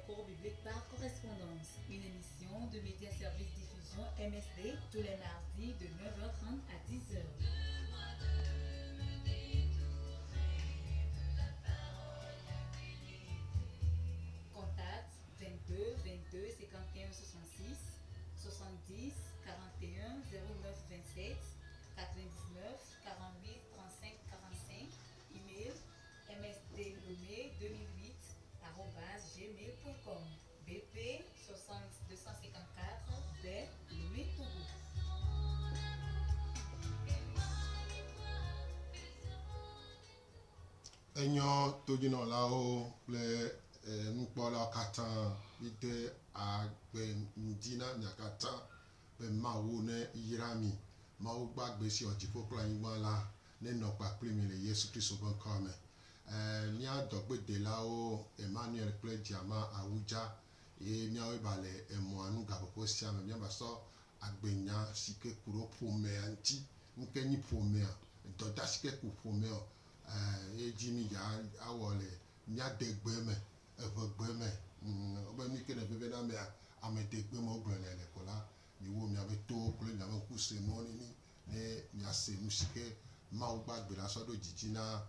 cours bibliques par correspondance. Une émission de Média Service Diffusion MSD tous les mardis de 9h30 à 10h. Contact 22 22 51 66 70 41 09 27 99 48 35 45. Email msdlomé2008@gmail.com BP 60 254 B Lomé Togo. Enyo todzinɔlawo kple nukpɔlawo katã mide agbe ŋdi na mia katã be Mawu ne yra mi. Mawu gbagbe si wɔ dziƒo kple anyigba la nenɔ kpakpli mi le Yesu Kristo ƒe ŋkɔa me. Mía dɔgbedelawo Emmanuel kple Dziama Awudza ye míawoe ba le emɔa nu gaƒoƒo sia me. Míava sɔ agbenya si ke ku ɖo ƒomea ŋuti. Nuke nyi ƒomea? Dɔdeasi ke ku ƒomea ye dzi mí dza awɔ le mía degbe me, eʋegbe me. Wobe nu yike ne veve na amea, ame degbe me wogblɔnɛ le ko la, miwo miabe towo kple miabe ŋku senuwo ne mí ne miase nu si ke Mawu gbagbe la sɔ ɖo dzidzi na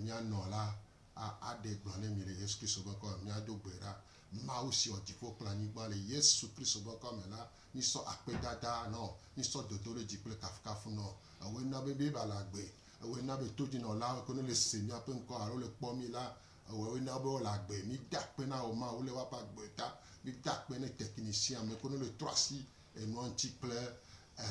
mía nɔ la aɖe gblɔ ne mi le Yesu Kristo ƒe ŋkɔ me. Míado gbe ɖa. Mawu si wɔ dziƒo kple anyigba le Yesu Kristo ƒe ŋkɔ me la, mísɔ akpedada nɔ, mísɔ dodoɖedzi kple kafukafu nɔ. Ewɔe na be míeva le agbe. Ewɔe na be todzinɔlawo ke ne le se míaƒe ŋkɔ alo le kpɔ mí la, ewɔe na be wole agbe. Mída akpe na wò Mawu le woaƒe agbe ta. Mída akpe ne technicien ame ke ne le trɔ asi enua ŋuti kple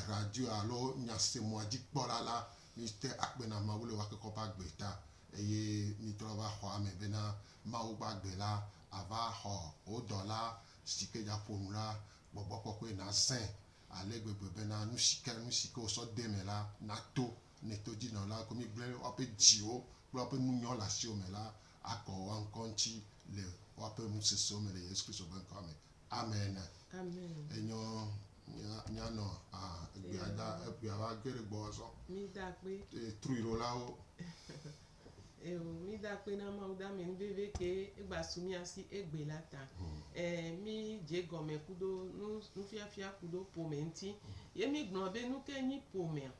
radio alo nyasemɔa dzi kpɔla la, míte akpe na Mawu le woaƒe kɔ ƒe agbe ta. Eye mítrɔ va xɔa me bena Mawu gbagbe la ava xɔ wò dɔla si ke dza ƒo nu la, Gbɔgbɔ Kɔkɔe nazẽ ale gbegbe bena nusike nusike wosɔ de eme la nato ne todzinɔlawo ke mígblẽ woaƒe dziwo kple woaƒe nunyɔ le asiwò me la akɔ woa ŋkɔ ŋuti le woaƒe nusesewo me le Yesu Kristo ƒe ŋkɔa me. Amen. Amen. Enyo míanɔ egbea da egbea va ge ɖe gbɔ azɔ. Mída akpe. Truiɖolawo. Eo, mída akpe na Mawu ɖe ame nuveve ke egba su mía si egbe la ta. E, mí dze gɔme kudo nu, nufiafia kudo ƒome ŋuti. Ye mí gblɔ be nuke nyi ƒomea?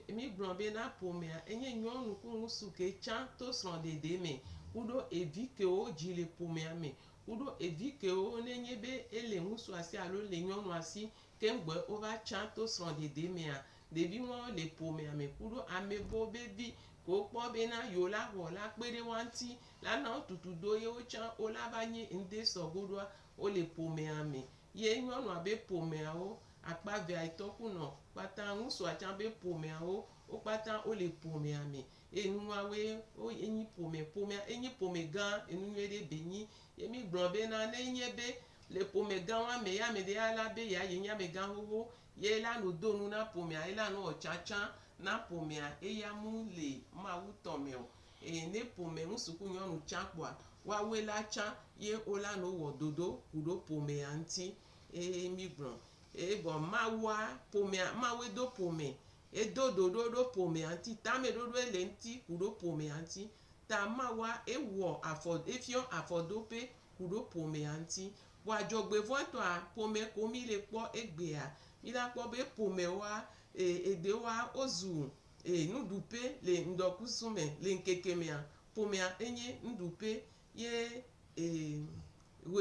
Mí gblɔ be na ƒomea enye nyɔnu ku ŋusu ke tsã to srɔ̃ɖeɖe me kudo evi kewo dzi le ƒomea me kuɖo evi kewo ne nye be ele ŋusua si alo le nyɔnua si keŋgbɔe wova tsã to srɔ̃ɖeɖe mea, ɖevi wɔwo le ƒomea me kuɖo amebo be vi kewo kpɔ bena yewo la xɔ la kpe ɖe woa ŋuti la na wo tutu do ye wo tsã wo la va nyi ŋde sɔ goɖoa wole ƒomea me. Ye nyɔnua be ƒomeawo akpa vea etɔ ku nɔ kpata ŋusua tsã be ƒomeawo wo kpata wole ƒomea me. Eye nuawoe wo enyi ƒome. Ƒomea enyi ƒome gã enu nyuie ɖe be nyi. Ye mi gblɔ be na ne enye be le ƒome gã wa me ye ame ɖe ala be ya ye nyi amegã xoxo ye la no do nu na ƒomea ye la no wɔ tsatsa na ƒomea eya mu le Mawu tɔ me o. Eye ne ƒome ŋsu ku nyɔnu tsã kpoa woawoe la tsã ye wo la no wɔ dodo ku ɖo ƒomea ŋti. Eye mi gblɔ. Eye vɔ Mawua ƒomea Mawue do ƒome Edo ɖoɖo ɖo ƒomea ŋuti, tameɖoɖoe le eŋuti ku ɖo ƒomea ŋuti. Ta Mawua ewɔ afɔ, efiɔ afɔdoƒe ku ɖo ƒomea ŋuti. Vɔa dzɔgbevɔ̃etɔa, ƒome ko mi le kpɔ egbea, mi la kpɔ be ƒomewoa, e, eɖewoa, wozu, e, nuɖuƒe le ŋdɔkusu me, le ŋkeke mea, ƒomea enye nuɖuƒe ye, e,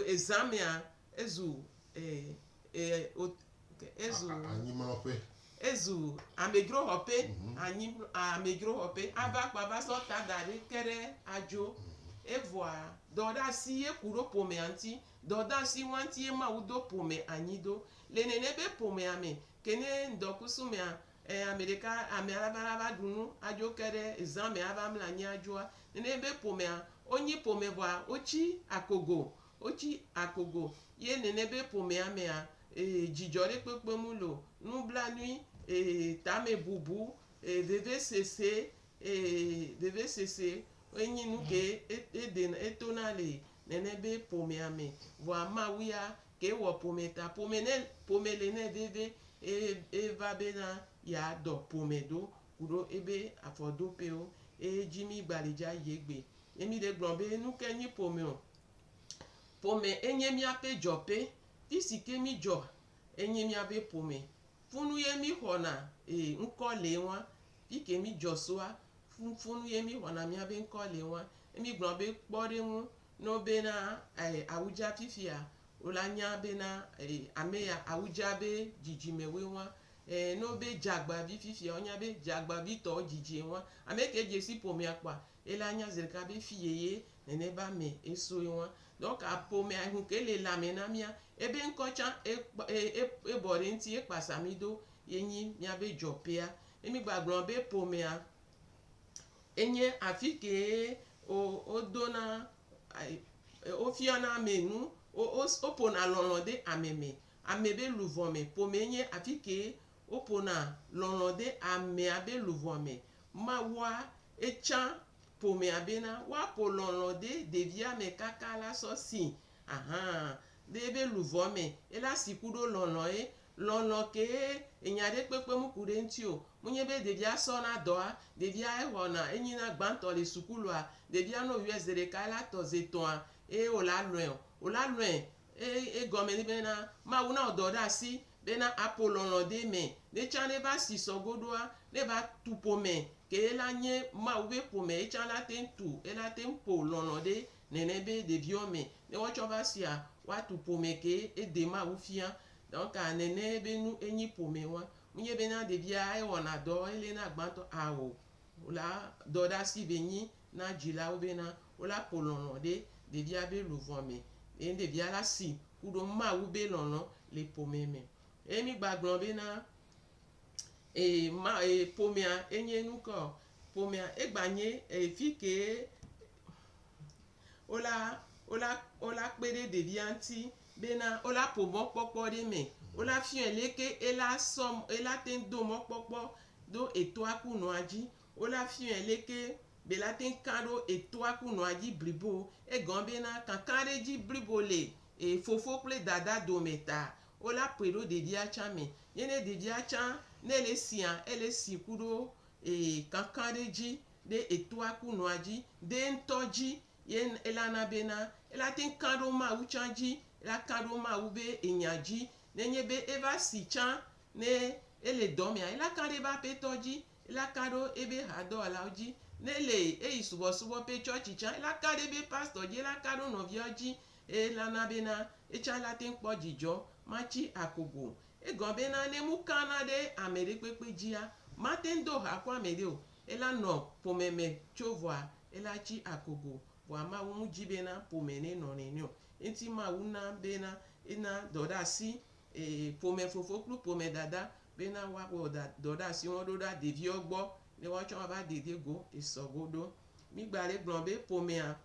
ezã mea, ezu, e, e, ezu anyimlɔƒe. Ezu amedzroxɔƒe, anyi amedzroxɔƒe. Ava kpa va sɔ ta da ɖi ke ɖe adzo. Evɔa dɔɖasi ye ku ɖo ƒomea ŋuti. Dɔdasi wa ŋuti ye Mawu do ƒome anyi do. Le nene be ƒomea me, ke ne ŋdɔkusu mea, e ame ɖeka ame ava la va ɖu nu adzo ke ɖe ezã me ava mla anyi adzoa. Nene be ƒomea, wonyi ƒome vɔa wotsi akogo. Wotsi akogo ye nene be ƒomea mea, ee, dzidzɔ ɖe kpekpe mu le o, nublanui, ee, tamebubu, ee, vevesese, ee, vevesese enyi nu ke eɖena, etona le nene be ƒomea me. Vɔa Mawu ya ke wɔ ƒome ta, ƒome ne, ƒome le nɛ veve eye eva bena yeadɔ ƒome ɖo kuɖo ebe afɔdoƒewo. Eye dzi mi gba le dza yi egbe. Ye mi le gblɔ be nuke nyi ƒome o. Ƒome enye míaƒe dzɔƒe. Fi si ke mídzɔ enye míaƒe ƒome. Funu ye míxɔna e ŋkɔ le wa. Fi ke mídzɔ soa, funu ye míxɔna míaƒe ŋkɔ le wa. Mígblɔ be kpɔɖeŋu ne wobena e Awudza fifia, wola nya bena e ame ya Awudza be dzidzimewoe wa. E ne wobe Dzagbavi fifia, wonya be Dzagbavitɔwo dzidzie wa. Ame ke dze si ƒomea kpoa, ela nya zi ɖeka be fi yeye nene be ame esoe wa. Donc ƒomea ehu ke le lãme na mía, ebe ŋkɔ tsã ebɔ ɖe eŋuti ekpasa mí do ye nyi míabe dzɔƒea. Ye mí gba gblɔ be ƒomea enye afi ke wodona wofiana ame nu, woƒona lɔlɔ ɖe ame me. Ame be luʋɔ me. Ƒome nye afi ke woƒona lɔlɔ ɖe amea be luʋɔ me. Mawua etsã ƒomea bena woaƒo lɔlɔ ɖe ɖevia me kaka la sɔ si ahan ɖe ebe luʋɔ me. Ela si ku ɖo lɔlɔ ye. Lɔlɔ ke enya ɖe kpekpe mu ku ɖe eŋuti o. Menye be ɖevia sɔna dɔa, ɖevia exɔna enyina gbãtɔ le sukulua, ɖevia ne wòyɔe zi ɖeka ela tɔ zi etɔ̃a eye wòla lɔe o. Wòla lɔe egɔme nye bena Mawu na wò dɔ ɖe asi bena aƒo lɔlɔ ɖe eme. Ne tsã ne va si sɔ goɖoa, ne va tu ƒome ke la nye Mawu be ƒome etsã la te tu ela te ƒo lɔlɔ ɖe nene be ɖeviwo me. Ne woatsɔ va sia, woatu ƒome ke ede Mawu fia. Donc nene be nu enyi ƒome wa. Menye bena ɖevia ewɔna dɔ elena gbãtɔ ao. Wola dɔ ɖe asi be nyi na dzilawo bena wola ƒo lɔlɔ ɖe ɖevia be luʋɔ me. Eye ɖevia la si ku ɖo Mawu be lɔlɔ le ƒome me. Eye mí gba gblɔ bena e ma e ƒomea enye nu ke ƒomea egba nye e fi ke wola kpe ɖe ɖevia ŋuti bena wola ƒo mɔkpɔkpɔ ɖe eme. Wola fiɔe leke ela sɔ ela te do mɔkpɔkpɔ do etoa ku nɔa dzi. Wola fiɔe leke be la te ka ɖo etoa ku nɔa dzi blibo. Egɔme bena kakaɖedzi blibo le e fofo kple dada dome ta wola ƒoe ɖo ɖevia tsã me. Ye ne ɖevia tsã ne ele sia, ele si ku ɖo e kakaɖedzi ɖe etoa ku nɔa dzi ɖe ŋutɔ dzi ye ela na bena ela te ka ɖo Mawu tsã dzi, ela ka ɖo Mawu be enya dzi. Nenye be eva si tsã ne ele dɔ mea, ela ka ɖe ebe aƒetɔ dzi, ela ka ɖo ebe hadɔwɔlawo dzi. Ne ele eyi subɔsubɔ ƒe tsɔtsi tsã, ela ka ɖe ebe pastor dzi, ela ka ɖo nɔviawo dzi. Ela na bena etsã la te kpɔ dzidzɔ matsi akogo. Egɔme bena ne mu kana ɖe ame ɖe kpekpe dzia, mate do ha ku ame ɖe o. Ela nɔ ƒome me tso vɔa, ela tsi akogo. Vɔa Mawu mu dzi bena ƒome ne nɔ nene o. Eŋuti Mawu na bena ena dɔ ɖe asi e ƒome fofo kple ƒome dada bena woawɔ dɔ ɖe asi wɔn ɖo ɖa ɖeviwo gbɔ ne woatsɔ ava dede go esɔ goɖo. Mí gba le gblɔ be ƒomea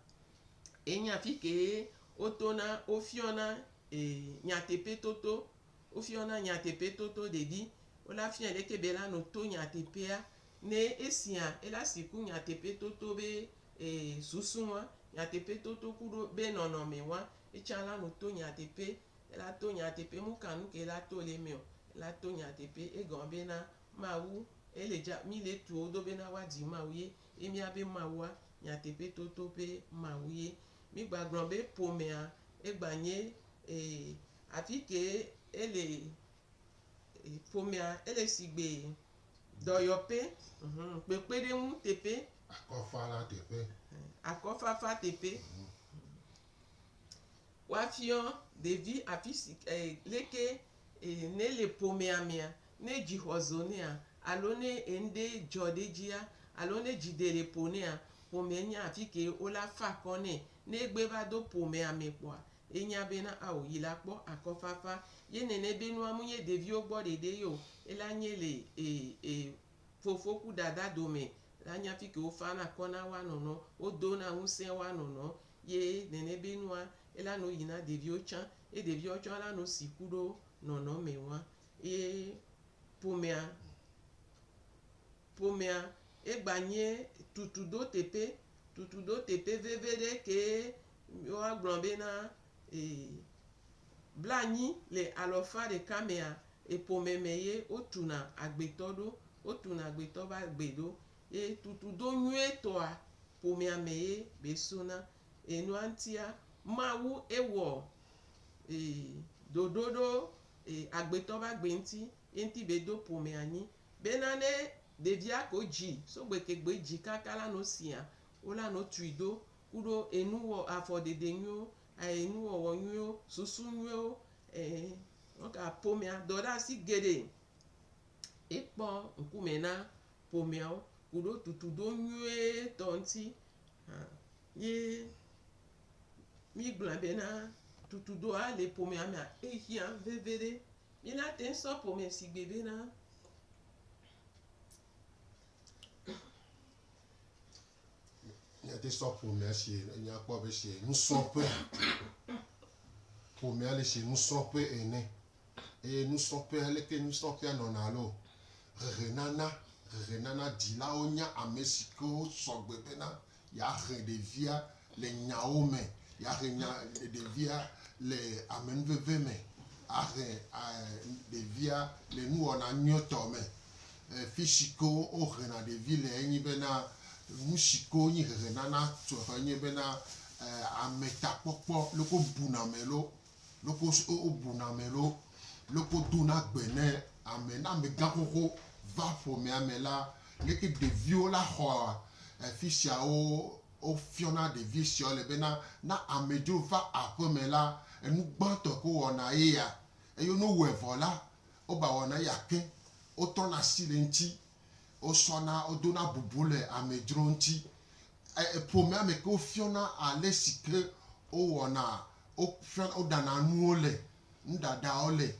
enye afi ke wotona wofiɔna e nyateƒetoto wofiɔna nyateƒetoto ɖevi. Wola fia leke be la nɔ to nyateƒea. Ne esia ela si ku nyateƒetoto be e susu wa nyateƒetoto ku ɖo be nɔnɔme wa etsã la nɔ to nyateƒe. Ela to nyateƒe mu ka nu ke la to le eme o. Ela to nyateƒe egɔme bena Mawu ele dza mí le tu wo do bena woadzi Mawu ye. Ye míabe Mawua nyateƒetoto ƒe Mawu ye. Mí gba gblɔ be ƒomea egba nye e afi ke ele ƒomea ele sigbe dɔyɔƒe, kpekpeɖeŋu teƒe. Akɔfala teƒe. Akɔfafa teƒe. Woafiɔ ɖevi afi si e leke e ne le ƒomea mea, ne dzixɔzo nea alo ne ŋɖe dzɔ ɖe dzia alo ne dzi ɖe le ƒo nea, ƒome nye afi ke wola fa akɔ nɛ. Ne egbe va do ƒomea me kpoa, enya bena ao yi la kpɔ akɔfafa. Ye nene be nua menye ɖeviwo gbɔ ɖeɖe ye o. Ela nye le e e fofo ku dada dome. La nye afi ke wofana akɔ na woa nɔnɔ, wodona ŋusẽ woa nɔnɔ. Ye nene be nua ela nɔ yina ɖeviwo tsã. Ye ɖeviwo tsã la nɔ si ku ɖo nɔnɔme wa. Ye ƒomea egba nye tutuɖo teƒe, tutuɖo teƒe veve ɖe ke woagblɔ bena e blanyi le alɔfa ɖeka mea, eƒome me ye wotuna agbetɔ ɖo, wotuna agbetɔ be agbe ɖo. Ye tutuɖo nyuietɔa ƒomea me ye be sona. Enua ŋutia Mawu ewɔ e ɖoɖo ɖo e agbetɔ be agbe ŋuti ye ŋuti be do ƒome anyi bena ne ɖevia ko dzi sogbekegbe dzi kaka la no sia wola no tui do kuɖo enuwɔ afɔɖeɖe nyuiwo enuwɔwɔ nyuiwo susu nyuiwo e woka ƒomea dɔ ɖe asi geɖe ekpɔ ŋkume na ƒomeawo kuɖo tutuɖo nyuietɔ ŋuti hã ye migblɔ bena tutuɖoa le ƒomea mea ehiã veve ɖe. Míla te ŋu sɔ ƒome si gbe bena Míate sɔ ƒomea si míakpɔ be si nusrɔ̃ƒe. Ƒomea le si nusrɔ̃ƒe ene. Eye nusrɔ̃ƒea leke nusrɔ̃ƒea nɔna alo hehenana hehenana dzilawo nya ame si ke wosɔ gbe bena yeahe ɖevia le nyawo me, yeahe nya ɖevia le amenuveve me, ahe ɖevia le nuwɔna nyuietɔ me. Fi si ke wohena ɖevi le enye bena nu si ke wonye hehenana tso enye bena ametakpɔkpɔ leke wobuna ame loo, leke wobuna ame loo, leke wodona gbe ne ame. Ne amegã xoxo va ƒomea me la, leke ɖeviwo la xɔa fi siawo wofiɔna ɖevi siawo le bena ne amedzro va aƒeme la, enu gbãtɔ ke wowɔna ye ya. Eye ne wowɔe vɔ la, woba wɔna eya ke. Wotrɔna asi le eŋuti, wosɔna, wodona bubu le amedzro ŋuti. Ƒomea me ke wofiɔna ale si ke wowɔna, wofiɔna, woɖana nuwo le, nuɖaɖawo le.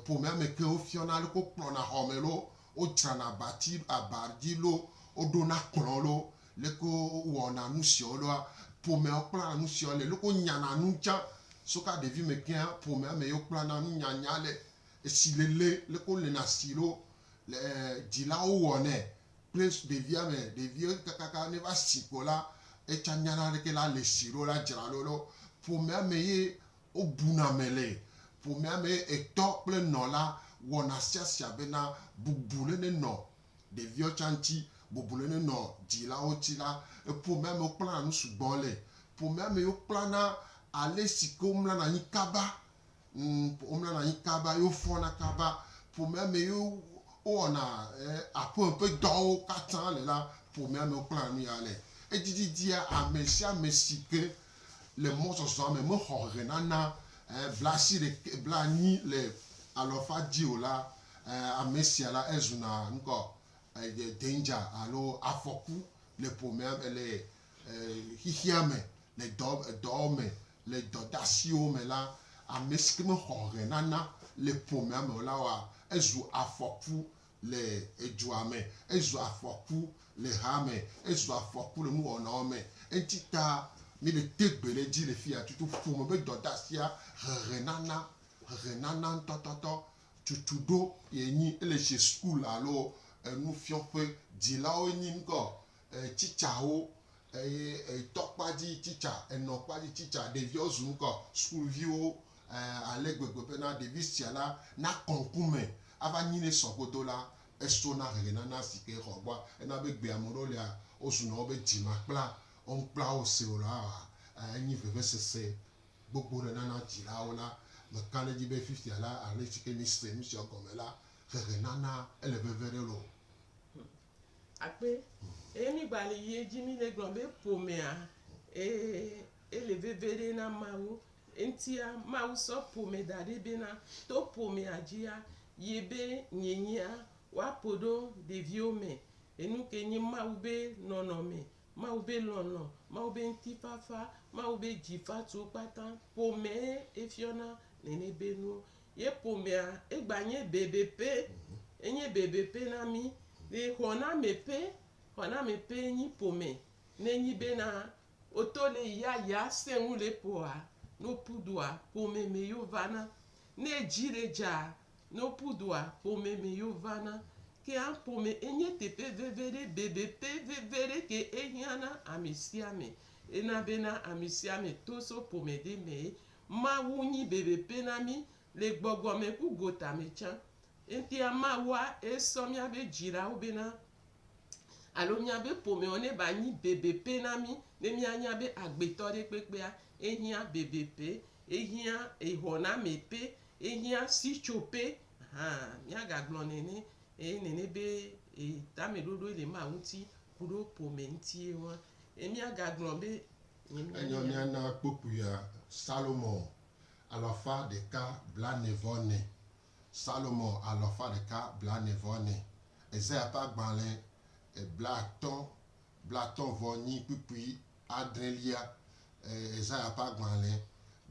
Ƒomea me ke wofiɔna ale ke wokplɔna xɔme loo, wodzrana abati, aba dzi loo, woɖona kplɔ loo, leke wowɔna nu siawo ɖoa, ƒomeawo kplana nu siawo le, leke wonyana nu tsã. Soka ɖevi me kea, ƒomea me ye wokplana nunyanya le, etsilele, leke wolena tsi ɖo, le dzilawo wɔnɛ kple ɖevia me, ɖevia kakaka ne va si ko la, etsa nyana leke la le tsi ɖo, la dzra ɖo ɖo. Ƒomea me ye wobuna ame le. Ƒomea me ye etɔ kple nɔ la wɔna siasia bena bubu ɖe nenɔ ɖeviawo tsã ŋuti, bubu ɖe nenɔ dzilawo ŋuti la, ƒomea me wokplana nu sugbɔ le. Ƒomea me wokplana ale si ke womlana anyi kaba, womlana anyi kaba ye wofɔna kaba. Ƒomea me ye wowɔna aƒeme ƒe dɔwo katã le la, ƒomea me wokplana nu ya le. Edzidzidzia, ame sia ame si ke le mɔzɔzɔa me mexɔ hehenana blaasiɖeke, blaenyi le alɔfa dzi o la, ame sia la ezuna ŋkɔ danger alo afɔku le ƒomea me, le xexea me, le dɔ dɔ me, le dɔdeasiwo me la, ame si ke mexɔ hehenana le ƒomea me o la wa ezu afɔku le edua me, ezu afɔku le ha me, ezu afɔku le nuwɔnawo me. Eŋuti ta míle te gbe ɖe edzi le fiya tutu ƒome be dɔdeasia hehenana, hehenana ŋutɔtɔtɔ tutu ɖo ye nyi ele si sukul alo enufiɔƒe. Dzilawo nyi ŋkɔ tsitsawo eye etɔkpadzi tsitsa, enɔkpadzi tsitsa, ɖeviawo zu ŋkɔ sukulviwo ale gbegbe bena ɖevi sia la nakɔ ŋkume ava nyi ne sɔ godo la, esona hehenana si ke xɔ gbɔa. Ena be gbe ame ɖewo lia, wozuna wobe dzimakpla, womkpla wo se o la, enyi vevesese gbogbo ɖe nana dzilawo la. Meka ɖe edzi be fifia la, ale si ke mise nu sia gɔme la, hehenana ele veve ɖe loo. Akpe. Eye mi gba le yi edzi mi le gblɔ be ƒomea ee ele veve ɖe na Mawu. Eŋutia Mawu sɔ ƒome da ɖi bena to ƒomea dzia yi be nyenyea woaƒo ɖo ɖeviwo me. Enu ke nye Mawu be nɔnɔme, Mawu be lɔlɔ, Mawu be ŋutifafa, Mawu be dzifatuwo kpata. Ƒomee efiɔna nene be nuwo. Ye ƒomea egba nye bebeƒe, enye bebeƒe na mí. Le xɔnameƒe, xɔnameƒe nyi ƒome. Ne nyi bena woto le yaya sẽŋu le ƒoa, ne woƒu dua, ƒome me ye wovana. Ne edzi le dza, ne woƒu dua, ƒome me ye wovana. Kea ƒome enye teƒe veve ɖe, bebeƒe veve ɖe ke ehiã na ame sia ame. Ena bena ame sia ame to so ƒome ɖe me ye. Mawu nyi bebeƒe na mí le gbɔgbɔme ku gotame tsã. Eŋutia Mawua esɔ míabe dzilawo bena alo míabe ƒomewo ne ba nyi bebeƒe na mí ne míanya be agbetɔ ɖe kpekpea. Ehiã bebeƒe, ehiã exɔnameƒe, ehiã sitsoƒe hã míagagblɔ nene eye nene be tameɖoɖo le Mawu ŋuti ku ɖo ƒome ŋutie wa. Eye míagagblɔ be Enyo míana kpukpuia Salomo 144. Salomo 144. Esaya ƒe agbalẽ 50 50 kpukpui 6. Esaya ƒe agbalẽ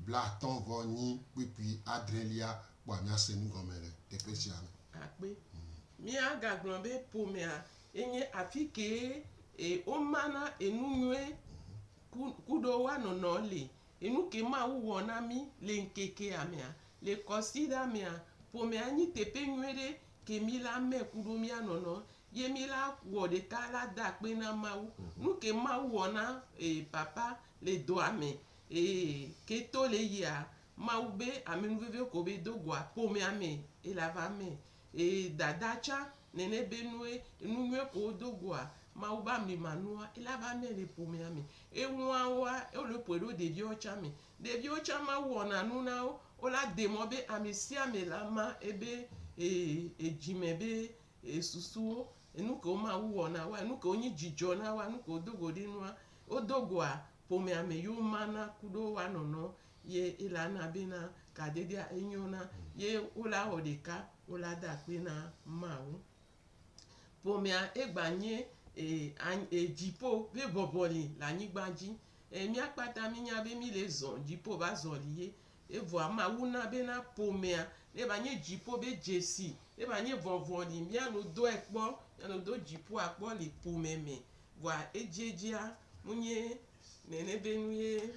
54 kpukpui 6 kpɔa míase nu gɔme le teƒe sia me. Akpe. Míagagblɔ be ƒomea enye afi ke womana enu nyuie ku ɖo woanɔnɔ le. Enu ke Mawu wɔ na mí le ŋkekea mea, le kɔsiɖa mea, ƒomea nyi teƒe nyuie ɖe ke mí la mɛ ku ɖo míanɔnɔ ye mí la wɔ ɖeka la da akpe na Mawu. Nu ke Mawu wɔ na papa le dɔa me ke to le yia, Mawu be amenuveve ko be do goa ƒomea me ela va me. Dada tsã nene be nue nu nyuie ko wodo goa Mawu be amimanua ela va me le ƒomea me. Eŋuawoa wole ƒoe ɖo ɖeviwo tsã me. Ɖeviwo tsã Mawu wɔna nu na wo. Wola de mɔ be ame sia ame la ma ebe edzime be susuwo. Enu kewo Mawu wɔ na woa, enu kewo nyi dzidzɔ na woa, nu kewo do go ɖe nua, wodo goa ƒomea me ye womana ku ɖo woanɔnɔ ye ela na bena kadedea enyona ye wola wɔ ɖeka wola da akpe na Mawu. Ƒomea egba nye dziƒo be vɔvɔli le anyigba dzi. Míakpata mínya be mí le zɔ dziƒo va zɔli ye. Evɔa Mawu na bena ƒomea ne va nye dziƒo be dzesi, ne va nye vɔvɔli míano doe kpɔ, míano do dziƒoa kpɔ le ƒome me. Vɔa edziedzia munye nene be nu ye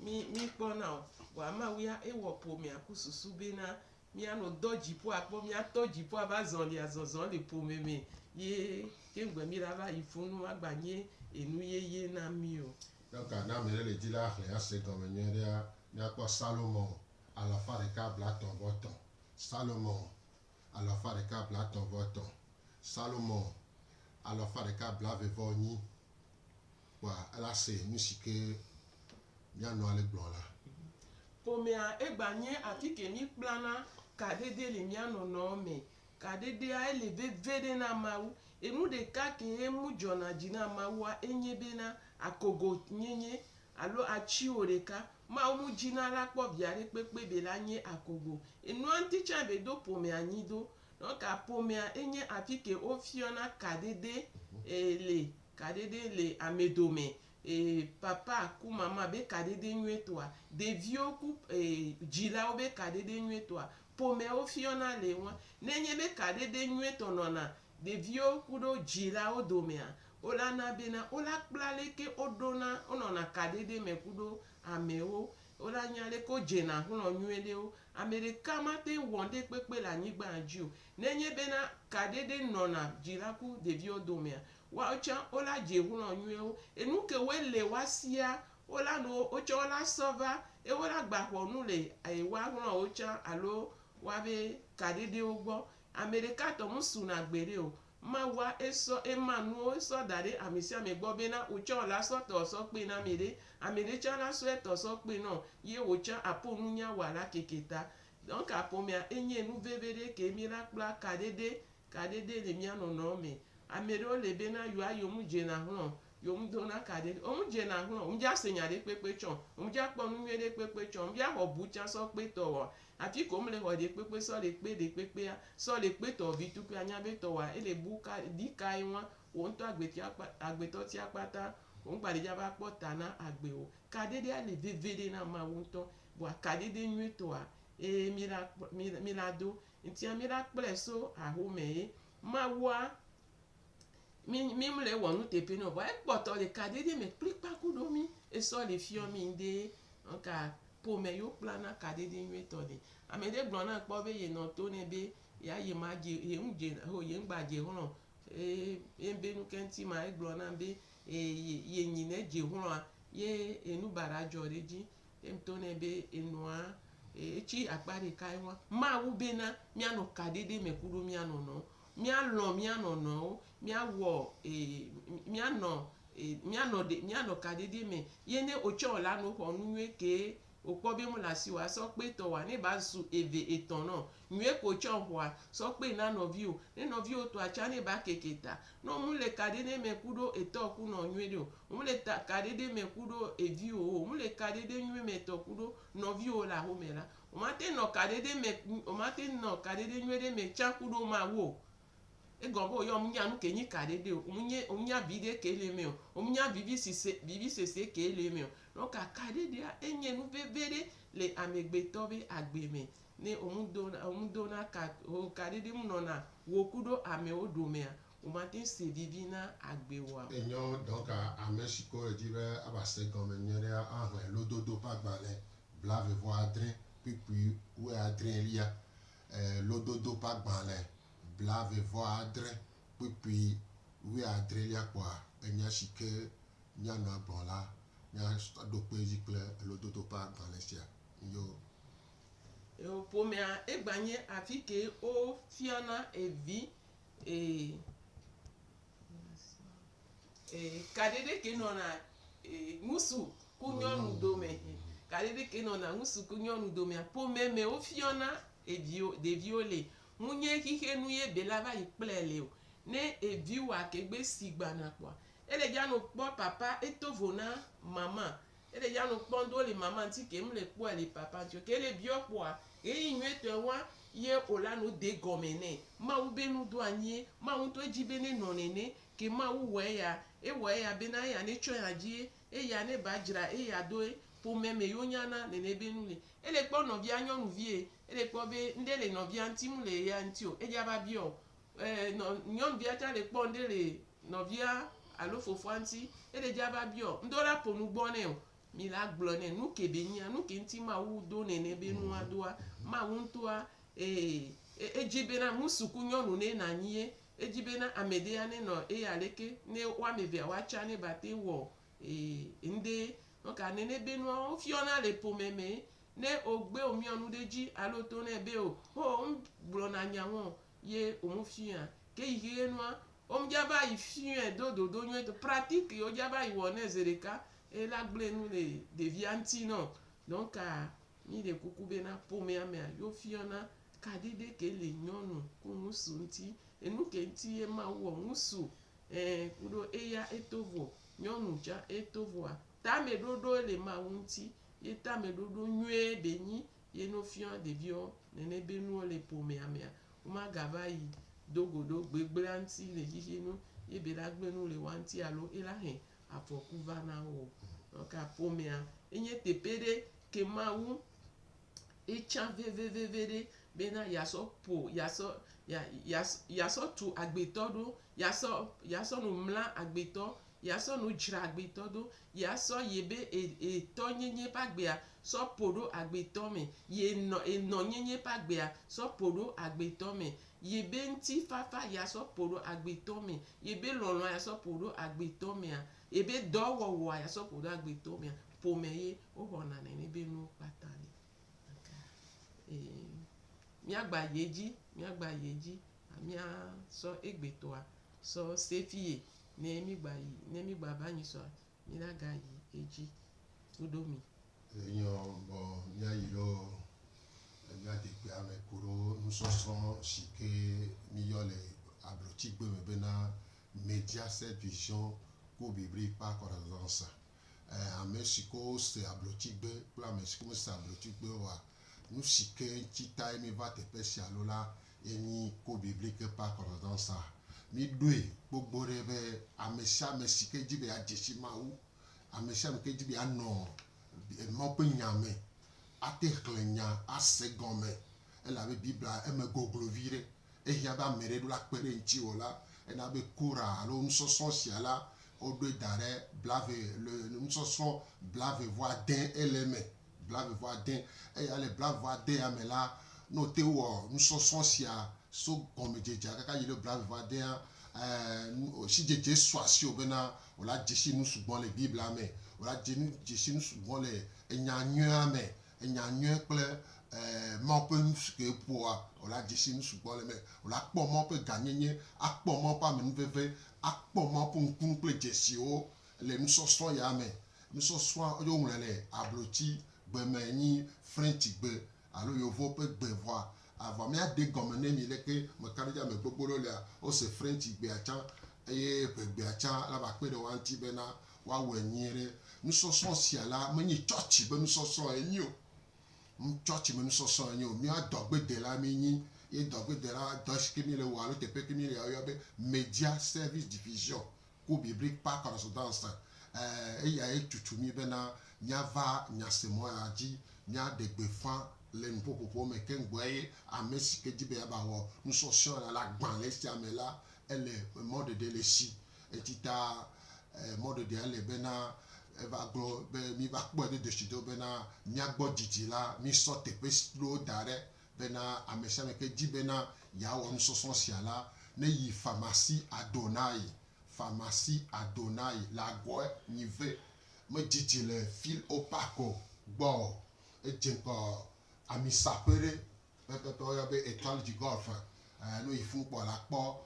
mí kpɔna o. Vɔa Mawu ya ewɔ ƒomea ku susu bena míanɔ dɔ dziƒoa kpɔ, míatɔ dziƒoa va zɔlia zɔzɔ le ƒome me ye ke ŋgbe mí la va yi funu agba nye enu yeye na mí o. Donc ne ame ɖe le dzi la xlẽ ase gɔme nyuie ɖea, míakpɔ Salomo 133. Salomo 133. Salomo 144. Kpɔa ela se nu si ke míanɔ ale gblɔ la. Ƒomea egba nye afi ke mí kplana kadede le míanɔnɔ me. Kadedea ele veve ɖe na Mawu. Enu ɖeka ke mu dzɔna dzi na Mawua enye bena akogo nyenye alo atsiwo ɖeka. Mawu mu dzina la kpɔ via ɖe kpekpe be la nye akogo. Enua ŋuti tsã be do ƒomea nyi do. Donc ƒomea enye afi ke wofiɔna kadede le kadede le ame dome. Papa ku mama be kadede nyuietɔa, ɖeviwo ku dzilawo be kadede nyuietɔa, ƒomewo fiɔna le wa. Nenye be kadede nyuietɔ nɔna ɖeviwo ku ɖo dzilawo domea, wola na bena wola kpla leke woɖona wonɔna kadede me ku ɖo amewo. Wola nya leke wodzena xlɔ̃ nyuie ɖewo. Ame ɖeka mate wɔ ŋɖe kpekpe le anyigba dzi o. Nenye bena kadede nɔna dzila ku ɖeviwo domea, woawo tsã wola dze xlɔ̃ nyuiewo. Enu ke woe le woasia, wola no wotsã wola sɔ va eye wola gba xɔ nu le woa xlɔ̃wo tsã alo woabe kadedewo gbɔ. Ame ɖeka tɔ mu suna gbeɖe o. Mawua esɔ ema nuwo esɔ da ɖe ame sia ame gbɔ bena wotsã la sɔ tɔ sɔ kpe na ame ɖe. Ame ɖe tsã la sɔe tɔ sɔ kpe nɔ ye wotsã aƒo nunya wɔ la keke ta. Donc ƒomea enye nu veve ɖe ke mí la kpla kadede kadede le mía nɔnɔ me. Ame ɖewo le bena yewoa yewo mu dzena xlɔ̃, yewo mu dona kadede. Wo mu dzena xlɔ̃, wo mu dza se nya ɖe kpekpe tsɔ, wo mu dza kpɔ nu nyuie ɖe kpekpe tsɔ, wo mu dza xɔ bu tsã sɔ kpe tɔ oa. Afi ko mu le xɔ ɖe kpekpe sɔ le kpe ɖe kpekpea, sɔ le kpe tɔ vi tukui anya be tɔ wa ele bu ka ɖi ka ye wa. Wo ŋutɔ agbetɔ tia kpata, wo ŋgba ɖe dza va kpɔ ta na agbe o. Kadedea le veve ɖe na Mawu ŋutɔ. Vɔa kadede nyuietɔa eye mí la do. Ŋutia mí la kplɔe so ahome ye. Mawua mí mí le wɔ nuteƒe nɛ o. Vɔa ekpɔtɔ le kadede me kplikpa ku ɖo mí. Esɔ le fiɔ mí ŋɖe. Donc ƒome yewo kplana kadede nyuietɔ le. Ame ɖe gblɔ nam kpɔ be yenɔ to nɛ be ya ye ma dze ye ŋu dze ho ye ŋgba dze xlɔ̃. Ye be nu ke ŋuti ma egblɔ nam be ye nyi ne dze xlɔ̃a ye enu baɖa dzɔ ɖe edzi. Ye ŋto nɛ be enua etsi akpa ɖeka ye wa. Mawu bena míanɔ kadede me ku ɖo míanɔnɔ. Míalɔ̃ míanɔnɔwo. Míawɔ míanɔ E, míanɔ ɖe míanɔ kaɖeɖe me ye ne wotsɔ wò la no xɔ nu nyuie ke wòkpɔ be mele asi wòa sɔ kpe tɔwòa ne ba zu eve etɔ̃ nɔ nyuie ko tsɔ xɔa sɔ kpe na nɔviwò ne nɔviwò tɔa tsã ne ba keke ta ne wo le kaɖeɖe me ku ɖo etɔ ku nɔ nyuie ɖe o wo le ta kaɖeɖe me ku ɖo eviwò o wo le kaɖeɖe nyuie me tɔ ku ɖo nɔviwò le axome la wo ma te nɔ kaɖeɖe me wo ma te nɔ kaɖeɖe nyuie ɖe me tsã ku ɖo Mawu o. Egɔme be woyɔ nya nu ke nyi kaɖeɖe o wonye wonya viɖe ke le eme o wonya vivi sise vivisese ke le eme o. Donc kaɖeɖea enye nu veve ɖe le amegbetɔ be agbe me. Ne womu dona womu dona ka wo kaɖeɖe mu nɔna wo ku ɖo amewo domea wo ma te se vivi na agbe woa. Enyo donc ame si ke le dzi be ava se gɔme nyuie ɖe ahlẽ lododo ƒe agbalẽ 26 kpukpui 80lia. Lododo ƒe agbalẽ 26 kpukpui 80lia kpoa enya si ke míanɔ agblɔ la míaɖo kpe edzi kple lododo ƒe agbalẽ sia. Yo. Eo ƒomea egba nye afi ke wofiana evi e, e, kaɖeɖe ke nɔna e, ŋutsu ku nyɔnu dome kaɖeɖe ke nɔna ŋutsu ku nyɔnu domea ƒome me wofiana eviwo ɖeviwo le ŋunye xixe nu ye be la va yi kplɛ le o ne eviwoa ke gbe si gbana kpoa ele dza no kpɔ papa eto vo na mama ele dza no kpɔ ŋɖewo le mama ŋuti ke mu le kpɔe le papa ŋuti o ke ele biɔ kpoa ɣeyiɣi nyuietɔe wa ye wòla no de gɔme nɛ Mawu be nu do anyie Mawu ŋutɔ edzi be ne nɔ nene ke Mawu wɔ eya ewɔ eya bena eya ne tsɔ ya dzi eya ne ba dzra eya do ƒome me yewo nyana nene be nu le ele kpɔ nɔvia nyɔnuvie ele kpɔ be ŋɖe le nɔvia ŋuti mu le eya ŋuti o edza va biɔ e nɔ nyɔnuvia tsã le kpɔ ŋɖe le nɔvia alo fofoa ŋuti ele dza va biɔ ŋdɔ la ƒo nu gbɔ nɛ o mi la gblɔ nɛ nu ke be nyia nu ke ŋuti Mawu do nene be nua doa Mawu ŋutɔa ee edzi bena ŋutsu ku nyɔnu ne na anyi ye edzi bena ame ɖe ya ne nɔ eya leke ne woame evea woatsa ne ba te wɔ ee ŋɖe donc nene be nua wofiɔna le ƒome me ne wogbe womiɔ nu ɖe dzi alo to nɛ be o ho ŋ gblɔna nya ŋɔ ye womu fia ke yi xexe nua womdza va yi fiɔe do dodo nyuietɔ pratique yi wodza va yi wɔ nɛ zi ɖeka ela gblẽ nu le ɖevia ŋuti nɔ donc mi le kuku bena ƒomea mea yewo fiɔna kaɖeɖe ke le nyɔnu ku ŋutsu ŋuti enu ke ŋuti ye Mawu wɔ ŋutsu ɛɛ ku ɖo eya eto vo nyɔnu tsã eto voa tameɖoɖo le Mawu ŋuti ye tameɖoɖo nyuie be nyi ye no fiɔ ɖeviwo nene be nuwo le ƒomea mea womagava yi do go ɖo gbegblẽa ŋuti le xixi nu ye be la gblẽ nu le woa ŋuti alo ela he afɔku va na wo o. Donc ƒomea enye teƒe ɖe ke Mawu etsã veveveve ɖe bena yeasɔ ƒo yeasɔ ya yasɔ tu agbetɔ ɖo yasɔ yasɔ nu mla agbetɔ yasɔ nu dzra agbetɔ ɖo yasɔ yebe etɔnyenye ƒe agbea sɔ ƒo ɖo agbetɔ me ye nɔ enɔnyenye ƒe agbea sɔ ƒo ɖo agbetɔ me yebe ŋutifafa yasɔ ƒo ɖo agbetɔ me yebe lɔlɔ yasɔ ƒo ɖo agbetɔ mea yebe dɔwɔwɔa yasɔ ƒo ɖo agbetɔ mea ƒome ye woxɔna nene be nuwo kpata le. Ee, míagba yi edzi míagba yi edzi míasɔ egbetɔa sɔ se fiye ne mígba yi ne mígba va nyi sɔa mínaga yi edzi kudo mi. Enyo bɔ míayi ɖo míadegbea me ku ɖo nusɔsrɔ̃ si ke míyɔ le ablotsigbe me bena Média Sept Vision ku biblique par correspondance. Ame si ke se ablotsigbe kple ame si ke mese ablotsigbe oa, nu si ke ŋuti tae míva teƒe sia ɖo la ye nyi cours biblique par correspondance. Míɖoe gbogbo ɖe be ame sia ame si ke dzi be yeadze si Mawu, ame sia ame ke dzi be yeanɔ Mawu ƒe nya me, ate xlẽ nya ase gɔme elabe Biblia eme goglo vi ɖe. Ehiã be ame ɖe ɖo la kpe ɖe ŋutiwò la, ena be cours alo nusɔsrɔ̃ sia la, woɖoe da ɖe blave le nusɔsrɔ̃ 29 ele eme. 29 eya le 29 ya me la, ne wote wɔ nusɔsrɔ̃ sia so gɔmedzedzea kaka yi ɖe 29a, sidzedze su asiwò bena wòla dze si nu sugbɔ le Biblia me, wòla dze nu dze si nu sugbɔ le enya nyuia me, enya nyuie kple Mawu ƒe nu si ke ƒoa, wòla dze si nu sugbɔ le eme, wòla kpɔ Mawu ƒe gãnyenye, akpɔ Mawu ƒe amenuveve, akpɔ Mawu ƒe ŋkunu kple dzesiwo. le nusɔsrɔ̃ ya me. Nusɔsrɔ̃a yewo ŋlɔe le ablotsi gbe me nyi French gbe alo yevuwo ƒe gbe vɔa avɔ míade gɔme ne mi leke meka ɖe edzi ame gbogbo ɖewo lia wose French gbea tsã eye ʋegbea tsã la va kpe ɖe woa ŋuti bena woawɔe nyuie ɖe. Nusɔsrɔ̃ sia la menye tsɔtsi be nusɔsrɔ̃ enye o. Tsɔtsi me nusɔsrɔ̃ enye o. Mía dɔgbedela mi nyi ye dɔgbedela dɔ si ke mi le wɔ alo teƒe ke mi le woyɔ be Media Service Diffusion Cours Biblique par Correspondance. Eya ye tutu mi bena míava nyasemɔ ya dzi míaɖe gbeƒã le nuƒoƒoƒo me keŋgbɔe ye ame si ke dzi be yeava wɔ nusɔsrɔ̃ la le agbalẽ sia me la ele mɔɖeɖe le si. Eti ta mɔɖeɖea le bena eva gblɔ be míva kpɔe do dzesi do bena míagbɔ didi la mísɔ teƒe ɖewo da ɖe bena ame sia ame ke dzi bena yeawɔ nusɔsrɔ̃ sia la ne yi Pharmacie Adonai, Pharmacie Adonai le Agɔe Nyive. Medzidzi le Fil Opako gbɔ o. Edze ŋgɔ amisaƒe ɖe pɛpɛpɛ woyɔ be Etoile du Golfe. Ne woyi funu kpɔ la kpɔ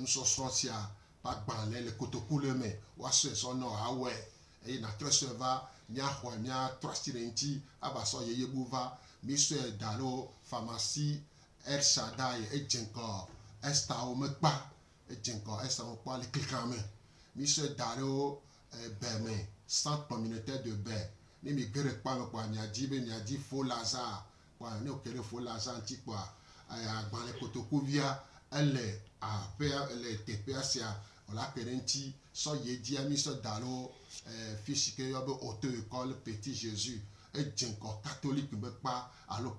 nusɔsrɔ̃ sia ƒe agbalẽ le kotoku ɖe me. Woasɔe sɔ nɔ awɔe eye natrɔe sɔe va míaxɔe míatrɔ asi ɖe eŋuti ava sɔ yeyebu va. Mísɔe da ɖo Pharmacie El Shaddai edze ŋgɔ Esther wo mekpa edze ŋgɔ Esther wo kpɔ le klika me. Mísɔe da ɖo bɛ me Centre Communautaire de Bè. Ne mi ge ɖe kpɔa me kpɔa miadi be miadi Faux Lazare kpɔa ne woke ɖe Faux Lazare ŋuti kpɔa agbalẽ kotokuvia ele aƒea le teƒea sia wòla ke ɖe eŋuti sɔ yi edzia mísɔ da ɖo fi si ke woyɔ be Auto École Petit Jésus. Edze ŋgɔ Catholique be kpa alo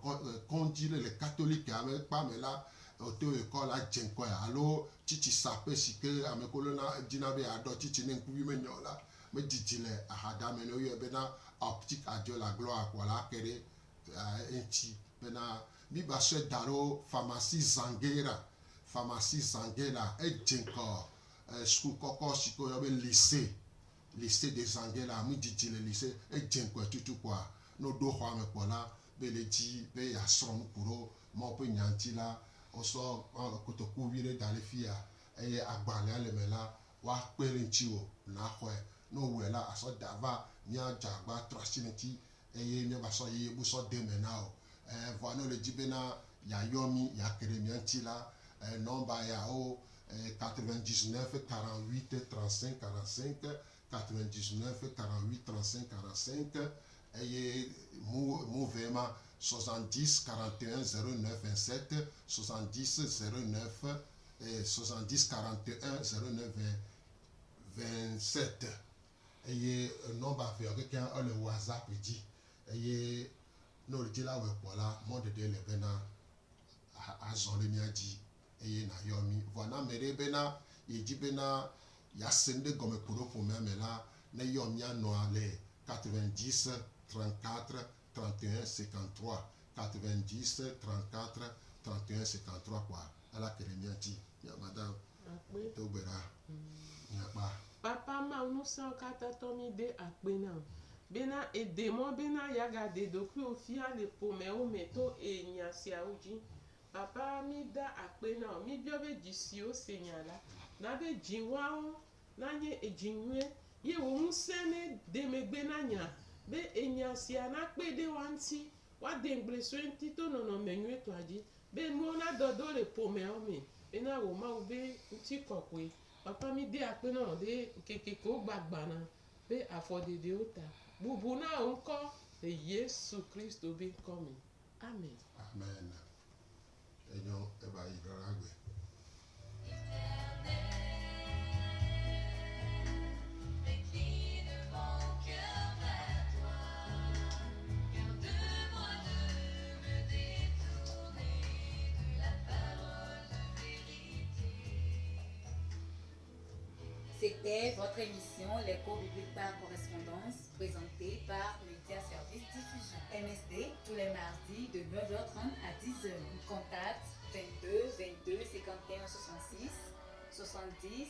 kɔdzi ɖe le Catholique be kpa me la Auto École la dze ŋgɔe alo tsitsisaƒe si ke ame kewo lona dzina be yeaɖɔ tsitsi ne ŋkuvi menyo o la medzidzi le axadame ne woyɔe bena Optique Adieu la Gloire kpɔ la ke ɖe eŋuti bena míva sɔe da ɖo Pharmacie Zanguera. Pharmacie Zanguera edze ŋgɔ suku kɔkɔ si ke woyɔ be lycée lycée de Zanguera mídzidzi le lycée edze ŋgɔe tutu kpɔa ne woɖo xɔa me kpɔ la be le dzi be yeasrɔ̃ nu ku ɖo Mawu ƒe nya ŋuti la wosɔ kotokuvi ɖe da ɖe fiya eye agbalẽa le me la woakpe ɖe ŋutiwò nàxɔe. Ne wowɔe la asɔ da va míadze agba atrɔ asi ɖe eŋuti eye míava sɔ yeye bu sɔ de eme na wò. Vɔa ne wole dzi bena yeayɔ mí yeake ɖe mía ŋuti la nɔmba yawo 99 48 35 45 99 48 35 45 eye mu ve ma 70 41 09 27 70 09 70 41 09 27 eye nɔmba veawo kekeŋ ele WhatsApp dzi eye ne wole dzi la wɔe kpɔ la mɔɖeɖe le bena azɔ ɖe mía dzi eye nàyɔ mí. Vɔa ne ame ɖe bena yedzi bena yease nu ɖe gɔme ku ɖe ƒomea me la, ne yɔ mía nɔa le 90 34 31 53, 90 34 31 53 kpɔa, ela ke ɖe mía dzi. Mía madame, Akpe. do gbe ɖa. Míakpa. Papa Mawu ŋusẽwo katã tɔ mí de akpe na wò bena èɖe mɔ bena yeagaɖe ɖokuiwò fia le ƒomewo me to enya siawo dzi. Papa mí da akpe na wò. Míbiɔ be dzi siwo se nya la, na be dziwawo nanye edzi nyuie ye wò ŋusẽ ne de megbe na nya be enya sia nakpe ɖe woa ŋuti woade ŋugble so eŋuti to nɔnɔme nyuietɔa dzi be nuwo nadɔ do le ƒomeawo me bena wò Mawu be ŋutikɔkɔe. Papa mí de akpe na wò ɖe ŋkeke kewo gbagbana be afɔɖeɖewo ta. Bubu na wò ŋkɔ le Yesu Kristo be ŋkɔ me. Amen. Amen. Enyo eva yi ɖɔ gbe. Incline mon cœur vers toi, garde-moi de me détourner de la parole de vérité. C'était votre émission Les cours bibliques par correspondance, présentée par Média Service Diffusion. MSD, tous les mardis de 9h30 à 10h. Contact 22 22 51 66 70.